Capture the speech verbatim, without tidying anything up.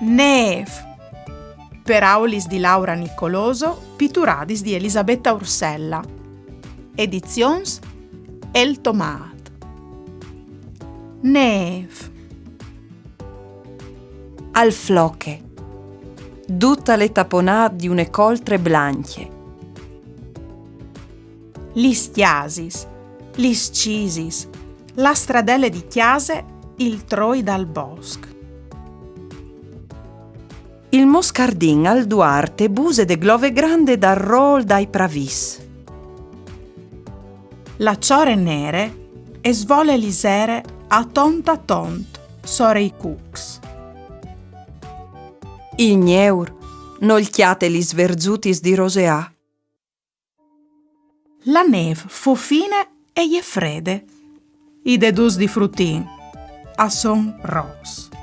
Nêf. Peraulis di Laura Nicoloso, pituradis di Elisabetta Ursella. Edizions El Tomât. Nêf. Al floche. Dut al è taponât di une coltre blancje. Lis cjasis, lis cisis, la stradele di cjase, il troi dal bosc. Il moscardin al duar te buse de glove grande dal rôl dai pravîts. La çore nere e svole lizere a tont a tont sore i cucs. Il gneur nol cjate lis verzutis di roseâ. La nêf fo fine e je frede. I deduts di frutin a son ros.